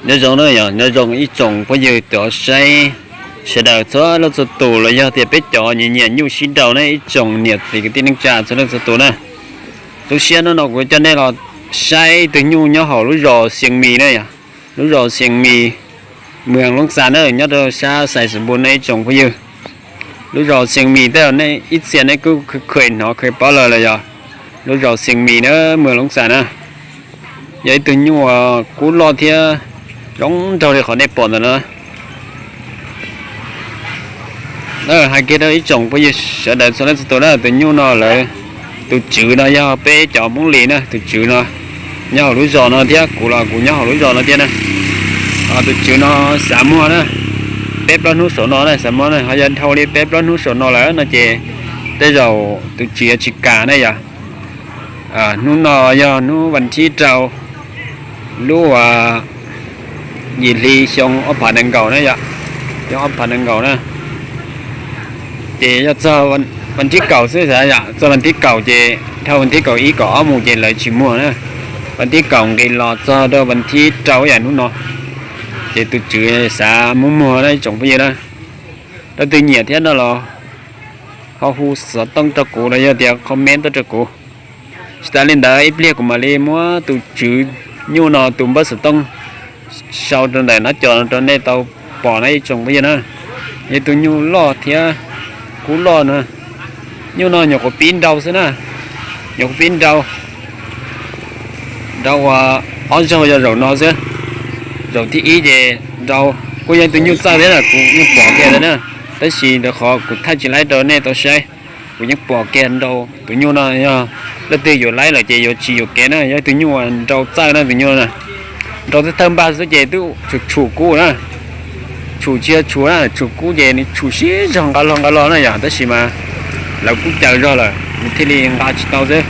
Nyob zoo na yog nyob zoo ib tsoom phooj ywg cov saib, sawv daws txhua leej txhua tus los yog tias peb cov nyiam nyiam nyuj sib nraus na, ib tsoom niam txiv kwv tij neej tsa txhua leej txhua tus na. Zoo siab hnub no kuv coj nej los saib ib tug nyuj nyob hauv lub zos Xias Mis na yog, lub zos Xias Mis, moos Loob Xas na, nyob rau sab Xais Xus Npus na ib tsoom phooj ywg. Lub zos Xias Mis tej zaum nej ib txhia nej kuj kheev hnov kheev paub lawm los yog, lub zos Xias Mis na, moos Loob Xas na. Yog ib tug nyuj uas kub loj thiab zoo nraug li qhov nej pom ntawm no. Hais kiag rau ib tsoom phooj ywg sawv daws txhua leej txhua tus na, tus nyuj no lawv, tus tswv no yog peb cov Hmoob Lis na, tus tswv no nyob hauv lub zos no thiab kuv los kuv nyob hauv lub zos no thiab na. Tus tswv no xav muag na, peb plaub hnub saum no na xav muag na, ho yog dhau li peb plaub hnub saum no lawm no ces tej zaum tus tswv yuav tsis kam na yog. Hnub no yog hnub vas thib rau lub yim hli xyoo ob phav nees nkaum na yom, xyoo ob phav nees nkaum na. Ces yog txog vas thib kaum xwb xav yom, txog vas thib kaum ces dhau vas thib kaum ib kaum ob mus ces lawv tsis muag na. Vas thib kaum nqis los txog rau vas thib rau yam hnub no, ces tus tswv xav muab muag na ib tsoom phooj ywg na. Leej twg nyiam thiab no los ho hu xov tooj rau kuv los yog tias comment tuaj rau kuv. Tsis tas li ntawd ib pliag kuv mam li muab tus tswv nyuj no tus npawb xov tooj sau rau ntawm no cov rau nej tau pom na ib tsoom phooj ywg na. Yog tus nyuj loj thiab kub loj na. Nyuj no nyuam qhuav pib nrau xwb na, nyuam qhuav pib nrau, nrau ua ob zaug yog zaum no xwb. Zaum thib ib ces nrau, kuj yog tus nyuj txawj thiab na, kuv yeej pom kiag ntawd na. Tab sis ntawd qhov kuv thaij tsis laib rau nej tau saib, kuv yeej pom kiag nrau. Tus nyuj no yog leej twg yuav laib lawm ces yuav tsis yuam kev na, yog tus nyuj uas nrau txawj na tus nyuj na. Nrau thawj thawj npaj xwb ces twb tshum tshum kub na. Tshum tsis yog tshum na, tshum kub ces nws tshum sib zog nqa los nqa los na yom, tab sis mas lawv kub caws zog lawm nws thiaj li nqa tsis tau xwb.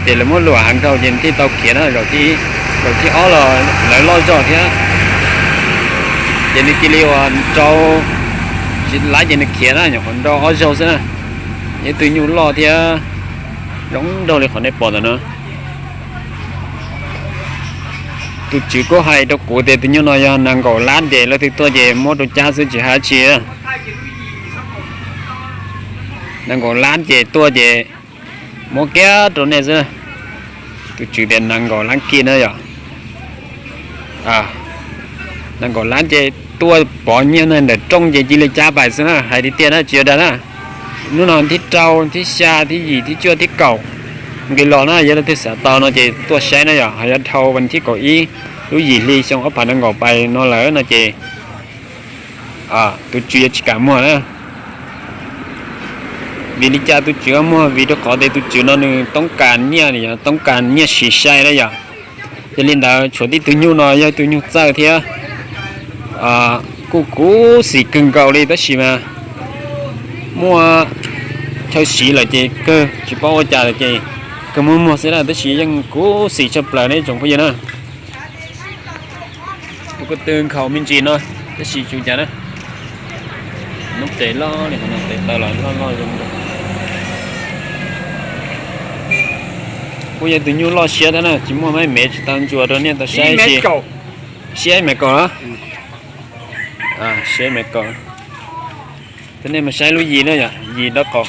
Ces lawv muab luam heev dhau ces nws thiaj tau khiav na. Zaum thib ob los lawv loj zog thiab, ces nws cia li uas nrau tsis laib ces nws khiav na, nyuam qhuav nrau ob zaug xwb na. Yog ib tug nyuj loj thiab zoo nraug li qhov nej pom ntawm no. Tus tswv kuj hais rau kuv tias tus nyuj no yog nees nkaum lab ces leej twg tuaj ces muab rau cab xwb tsis hais dab tsi. Nees nkaum lab ces tuaj ces muab kiag rau nej xwb. Tus tswv tias nees nkaum lab kis na yom. Nees nkaum lab ces tuaj pov nyiaj ntawm rooj ces cia li cab pais xwb na, hais tiag tiag na tsis yog dag na. Hnub no thib rau, thib xya, thib yim, thib cuaj, thib kaum nqis los na, yog leej twg xav tau no ces tuaj saib na yom, ho yog dhau vas thib kaum ib lub yim hli xyoo ob phav nees nkaum pais no lawm no ces tus tswv yuav tsis kam muag na. Vim li cas tus tswv muag? Vim rau qhov tias tus tswv no nws toob kas nyiaj, toob kas nyiaj siv sai na yom. Yog li ntawd tshuav tib tug nyuj no yog ib tug nyuj txawj thiab kuj khuv xim kawg nkaus li tab sis mas muaj chaw siv lawm ces kawg tsis paub ua cas lawm ces kawg muab muag xwb na, tab sis yeej khuv xim tshaj plaws ne tsoom phooj ywg na. Tus ko tw nkhaus me ntsis no tab sis tsis ua cas na. Noob tes loj li qhov no, tes taw los loj loj zoo. Kuj yog tus nyuj loj siab thiab na, tsis muaj maiv mev tsis tau ntsuas rau nej tau saib. Siab ib mev kaum na. Siab ib mev kaum. Tab nej mus saib lub yim na yom, yim nraub qaum.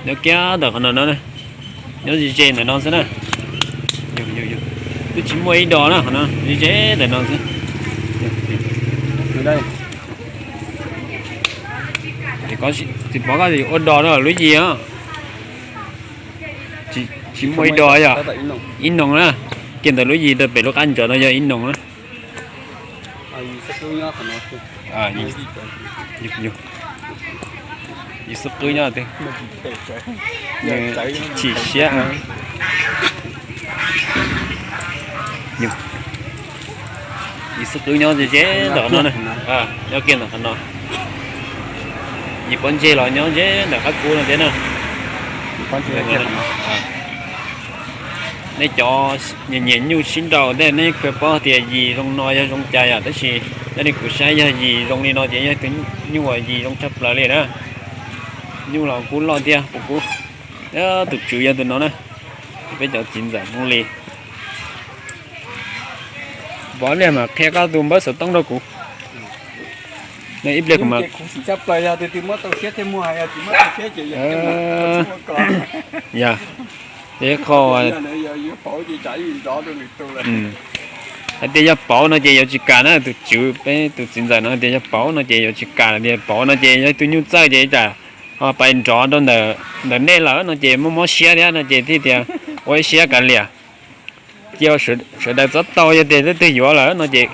Nyob kiag ntawm qhov no no, nyob ze ze ntawm no xwb na. Twb tsis muaj ib dos na, qhov no ze ze ntawm no xwb. Tsis pom koj ua dos no lub yim os. Tsis muaj ib dos yom. Ib noog na. Kiag ntawm lub yim rau pem lub qab ntsov no yog ib noog na. Yim xub qwb nyob, chim siab. Yim xub qwb nyob ze ze ntawm no, nyob kiag ntawm qhov no. Yim pob ntseg los nyob ze ntawm qab kub no thiab na. Nej cov nyiam nyuj sib nraus tej nej kawg paub tias yim zoo no yog zoo cas yom, tab sis yog li kuv saib yog yim zoo li no ces yog tus nyuj uas yim zoo tshaj plaws li na. Nyuj los kub loj thiab puas kub. Tus tswv yog tus no na, peb cov txiv ntxawm Hmoob Lis. Pov ib pliag mas qhia koj tus npawb xov tooj rau kuv. Ib pliag kuv mas, yog, ces qhov hais tias yog pauv no ces yuav tsis kam na, tus tswv peb tus txiv ntxawm no hais tias yog pauv no ces yuav tsis kam, tias pauv no ces yog tus nyuj txawj ces cas ho pais nrov rau ntawm nej lawm no ces muaj mob siab thiab no ces thiaj tias ua ib siab kav liam. Cia sawv daws txhob tau, yog tias leej twg yuav lawm no ces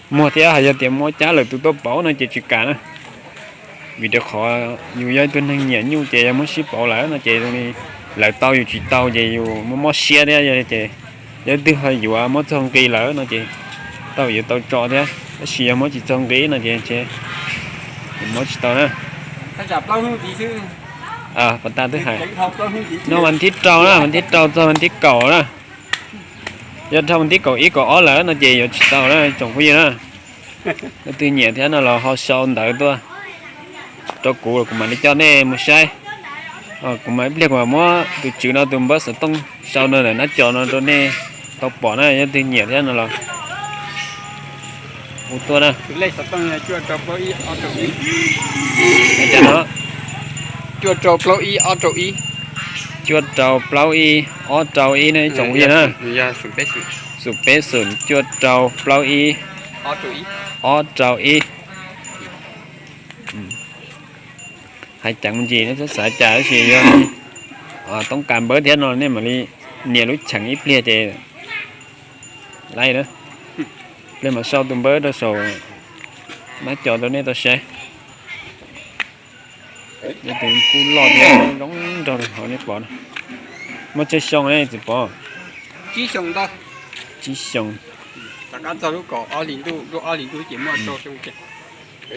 muag thiab, yog tias muab cab lawm tus tuaj pauv no ces tsis kam na. Vim rau qhov yus yog ib tug neeg nyiam nyuj ces yog muab sib pauv lawm no ces lawv tau yus tsis tau ces yus muaj mob siab thiab. Yog ces yog leej twg ho yuav muab txog nqi lawm no ces tau yuav tau tso thiab, tab sis yog muab tsis txog nqi no ces ntshe muab tsis tau na. Pov tas twb hais, no vas thib rau na, vas thib rau txog vas thib kaum na. Yog dhau vas thib kaum ib kaum ob lawm no ces yuav tsis tau na tsoom phooj ywg na. Leej twg nyiam thiab no los ho sau ntawv tuaj rau kuv, kuv mam li coj nej mus saib. Kuv mam ib pliag kuv mam muab tus tswv no tus npawb xov tooj sau no ntawm nab co no rau nej tau pom na, yog leej twg nyiam thiab no los hu tuaj na. Cuaj rau plaub ib ob rau ib, cuaj rau plaub ib ob rau ib na tsoom phooj ywg na. Xoom peb xoom cuaj rau plaub ib ob rau ib. Hais ceev ntsis, xav cas tab sis yog toob kas npawb thiab no nej mam li nias lub cheem ib pliag ces laib na. Pliag mam sau tus npawb rau saum nab co rau nej tau saib. Tus kub loj thiab zoo nraug li hauv nej pom. Muaj tsawg xyoo ne txiv Pov? Tsib xyoo.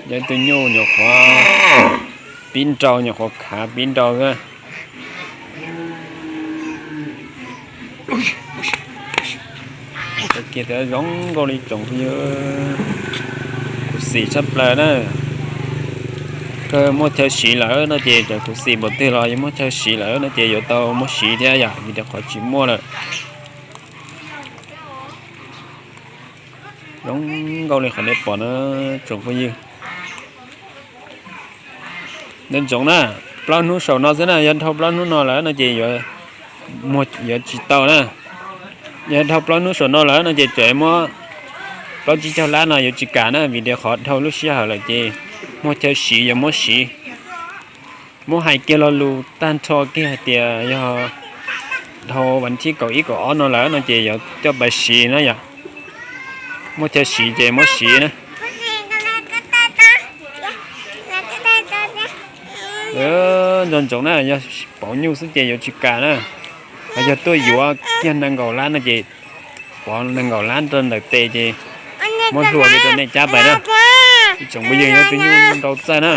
Yog ib tug nyuj nyuam qhuav pib nrau, nyuam qhuav khav pib nrau xwb. Kiag tias zoo nkauj li tsoom phooj ywg, khuv xim tshaj plaws na. Kawg muaj chaw siv lawm no ces txawm khuv xim npaum twg los yog muaj chaw siv lawm no ces yuav tau muab siv thiab yom, vim rau qhov tsis muaj lawm. Zoo nkauj li qhov nej pom na tsoom phooj ywg. Ntsoov ntsoov na, plaub hnub saum no xwb na, yog dhau plaub hnub no lawm no ces yuav tsis tau na. Yog dhau plaub hnub saum no lawm no ces tseem muab plaub tsib caug lab no yuav tsis kam na, vim tias qhov dhau lub sij hawm lawm ces muaj chaw siv yuav muab siv. Muab hais kiag lo lus tag nrho kiag hais tias yog dhau vas thib kaum ib kaum ob no lawm no ces yuav coj pais siv na yom. Muaj chaw siv ces muab siv na. Ntsoov ntsoov na, yog pauv nyuj xwb ces yuav tsis kam na. Ho yog tuaj yuav kiag nees nkaum lab no ces pov nees nkaum lab rau ntawm tes ces muab hlua li rau nej cab pais na. Ib tsoom phooj ywg, yog tus nyuj nrau txawj na.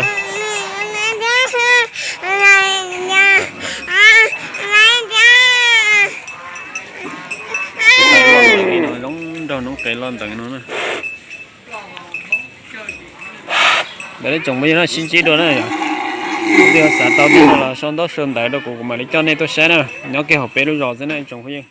Zoo nraug noob qes loj nteev no na. Ntawd ib tsoom phooj ywg na, sib ntsib dua na yom. Leej twg xav tau tej no los sau ntaub sau ntawv rau kuv, kuv mam li coj nej tuaj saib na. Nyob kiag hauv peb lub zos xwb na ib tsoom phooj ywg.